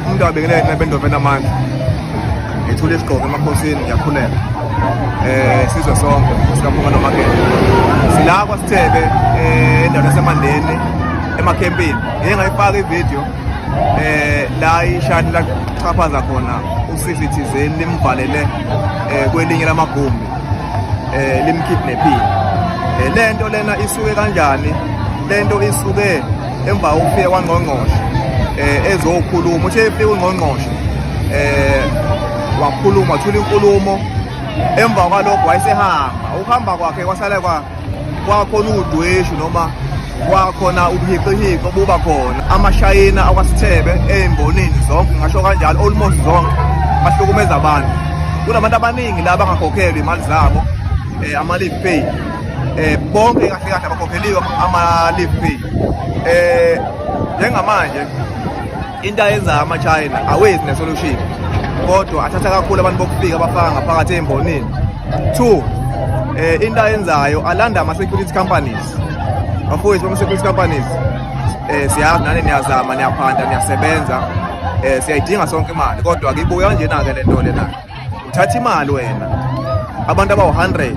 Umuntu abingelele nabendova enamandla. Ngithula isigqoko emakhosini ngiyakhuleka. Sizwe sonke sikaphuma nomakele. Sila kwaSithebe endaweni yaseMandeni emakhempini. Ngike ngayifaka ivideo la ishani laxhaphaza khona usisi thizeni limvalele kwelinye lamagumbi limkidnaphile. Lento lena isuke kanjani? Lento isuke emva kokufika kwangqongqoshe ezokhuluma. Uthe efika ungqongqoshe wakhuluma, wathula inkulumo. Emva kwalokho wayesehamba. Ukuhamba kwakhe kwasale kwakhona udweshu noma kwakhona ubuhiqihiqi obuba khona. Amashayina akwaSithebe ey'mbonini zonke, ngisho kanjalo, almost zonke bahlukumeza abantu. Kunabantu abaningi la abangakhokhelwa imali zabo, ama-leave pay. Bonke kahle kahle abakhokheliwe ama-leave pay. Njengamanje into ayenzayo ama-China awezi ne-solution, kodwa athatha kakhulu abantu bokufika abafaka ngaphakathi ey'mbonini. Two, into ayenzayo alanda ama-security companies. Bafowethu bama-security companies, siyazi nani niyazama, niyaphanda, niyasebenza, siyayidinga sonke imali, kodwa ke ibuya kanjena-ke le nto lena. Uthatha imali wena, abantu abawu-100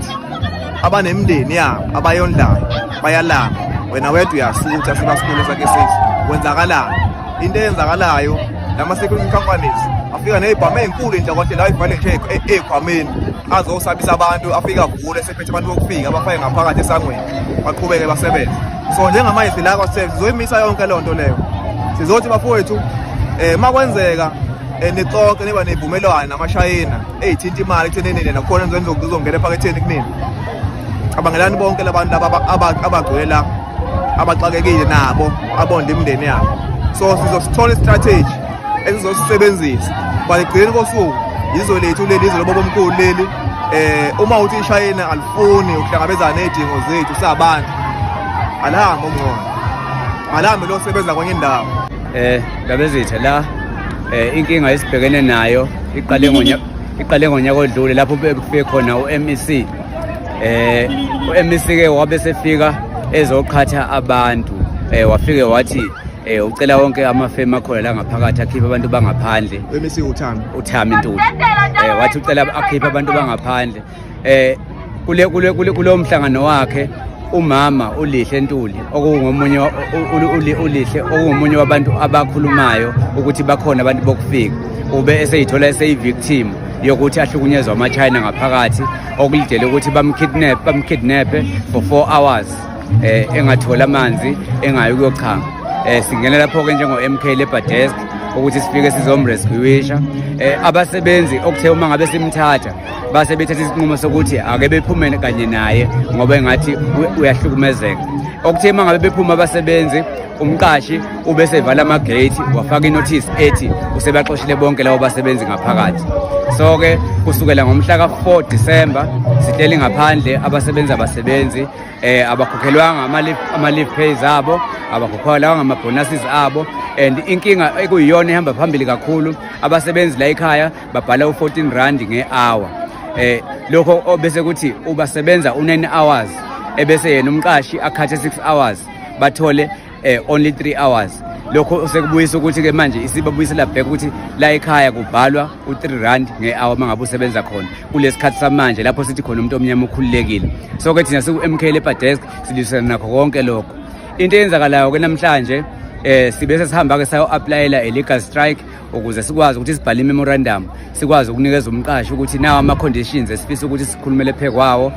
abanemindeni yabo abayondlayo bayalamba, wena wedwa uyasutha. Sibasikhulu sakhe sizwe kwenzakalani. Into eyenzakalayo, lama-security companies afika ney'bhamu ey'nkulu inhlakwahle la ivale nje ey'khwameni, azosabisa abantu. Afika avule sephethe abantu bokufika, abafake ngaphakathi esangweni, baqhubeke basebenze. So njengamanje sila kwaSithebe, sizoyimisa yonke leyo nto leyo. Sizothi bafowethu, uma kwenzeka nixoxe niba nevumelwano namashayina ey'thinta imali ekuthenini nakhona nizongena ephaketheni kunini, cabangelani bonke labantu laba abagcwele la, abaxakekile nabo abondla imindeni yabo. So sizosithola i-strategy esizosisebenzisa, but ekugcineni kosuku izwe lethu leli, izwe lobabomkhulu leli. Uma uthi ishayina alifuni ukuhlangabezana nezidingo zethu sabantu, alihambe, okungcono alihambe losebenza kwenye indawo. Ndabezitha, la inkinga esibhekene nayo iqale ngonyaka odlule lapho bekufike khona u-MEC. U-MEC ke wabe sefika ezoqhatha abantu, wafike wathi ucela wonke amafemu akhona la ngaphakathi akhiphe abantu bangaphandle. MEC uThami. uThami Ntuli. Wathi ucela akhiphe abantu bangaphandle. Kule kulo mhlangano wakhe, umama uLihle Ntuli, okungomunye uLihle, okungomunye wabantu abakhulumayo ukuthi bakhona abantu bokufika, ube eseyithola eseyi-victim yokuthi ahlukunyezwa ama-China ngaphakathi, okulidele ukuthi bamkidnap for 4 hours, engatholi amanzi, engayi ukuyochama. Singena lapho-ke njengo-MK Labour Desk ukuthi sifike sizomrescuisha. Abasebenzi okuthe uma ngabe simthatha, base bethatha isinqumo sokuthi ake bephume kanye naye ngoba engathi uyahlukumezeka. Okuthe uma ngabe bephuma abasebenzi, umqashi ube sevala ama-gate, wafaka inothisi ethi usebaxoshile bonke labo basebenzi ngaphakathi. So-ke kusukela ngomhla ka-4 December sihleli ngaphandle, abasebenzi abasebenzi abakhokhelwanga ama-leave pays abo, abakhokhelwanga ama-bonuses abo. And inkinga ekuyiyona ehamba phambili kakhulu, abasebenzi la ekhaya babhala u-14 rand nge-hour. Lokho obese kuthi ubasebenza u-9 hours, ebese yena umqashi akhathe 6 hours, bathole only 3 hours. Lokho sekubuyisa ukuthi ke manje isibabuyisela back ukuthi la ekhaya kubhalwa u-3 rand nge-hour uma ngabe usebenza khona kulesikhathi samanje lapho sithi khona umuntu omnyama ukhululekile. So ke thina siku-MK Labour Desk silwisana nakho konke lokho. Into eyenzakalayo ke namhlanje, sibe sesihamba ke sayo-applyela a legal strike ukuze sikwazi ukuthi sibhale i-memorandum, sikwazi ukunikeza umqashi ukuthi nawo ama-conditions esifisa ukuthi sikhulumele phe kwawo.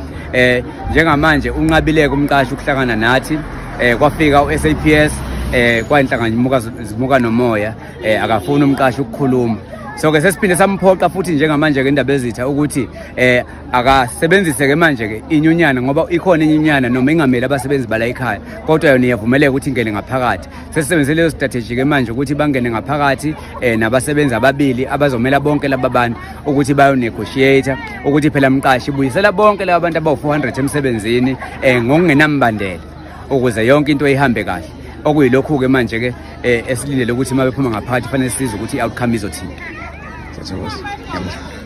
Njengamanje unqabileke umqashi ukuhlangana nathi. Kwafika u-SAPS, kwayinhlangano zimuka nomoya, akafuni umqashi ukukhuluma. So ke sesiphinde samphoqa futhi njengamanje ke, indaba ezitha, ukuthi akasebenzise ke manje ke inyunyana, ngoba ikhona inyunyana noma ingameli abasebenzi bala ekhaya, kodwa yona iyavumeleka ukuthi ingene ngaphakathi. Sesisebenzise leyo strategy ke manje ukuthi bangene ngaphakathi nabasebenzi ababili abazomela bonke laba bantu ukuthi bayo-negotiate ukuthi phela mqashi buyisela bonke laba bantu abawu-400 emsebenzini ngokungenambandela ukuze yonke into ihambe kahle. Okuyilokhu-ke manje ke esilindele ukuthi uma bephuma ngaphakathi, fanele sizwe ukuthi i-outcome izothini. Siyathokoza. Ngiyabonga.